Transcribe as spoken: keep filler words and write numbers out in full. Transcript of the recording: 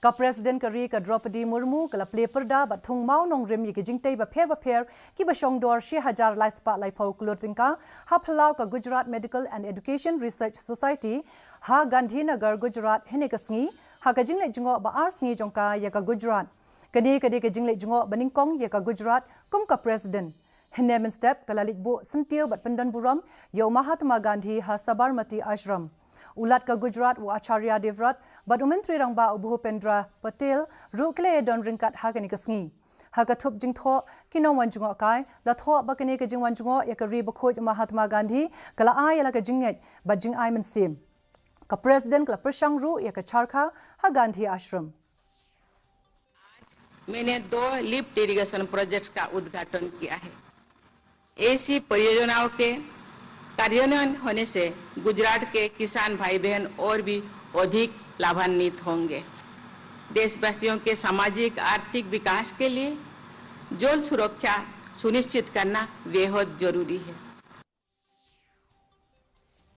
Ka President ka ri ka Droupadi Murmu ka la plie pyrda bad thung mawnongrim ïa ki jingtei bapher bapher kiba shongdor shi hajar lai spah laiphew klur tyngka ha phyllaw ka Gujarat Medical and Education Research Society ha Gandhinagar, Gujarat hynne ka sngi, ha ka jingleit jngoh ba ar sngi jong ka ïa ka Gujarat. Kane ka dei ka jingleit jngoh ba nyngkong ïa ka Gujarat kum ka President. Hynne mynstep ka la leit buh syntiew bad pyndonburom ïa u Mahatma Gandhi ha Sabarmati Ashram. U Lat ka Gujarat u Acharya Devvrat bad u Myntri Rangbah u Bhupendra Patel ruh ki la ïadon ryngkat ha kane ka sngi. Ha ka thup jingthoh ki nongwan jngohkai la thoh ba kane ka jingwan jngoh ïa ka ri bakhuid u Mahatma Gandhi ka la ai ïa la ka jingngeit bad jingai mynsiem. Ka President ka la pyrshang ruh ïa ka charkha ha Gandhi Ashram. मैंने दो लिफ्ट इरिगेशन प्रोजेक्ट्स का उद्घाटन किया है। ऐसी परियोजनाओं के कार्यान्वयन होने से गुजरात के किसान भाई बहन और भी अधिक लाभान्वित होंगे। देशवासियों के सामाजिक आर्थिक विकास के लिए जल सुरक्षा सुनिश्चित करना बेहद जरूरी है।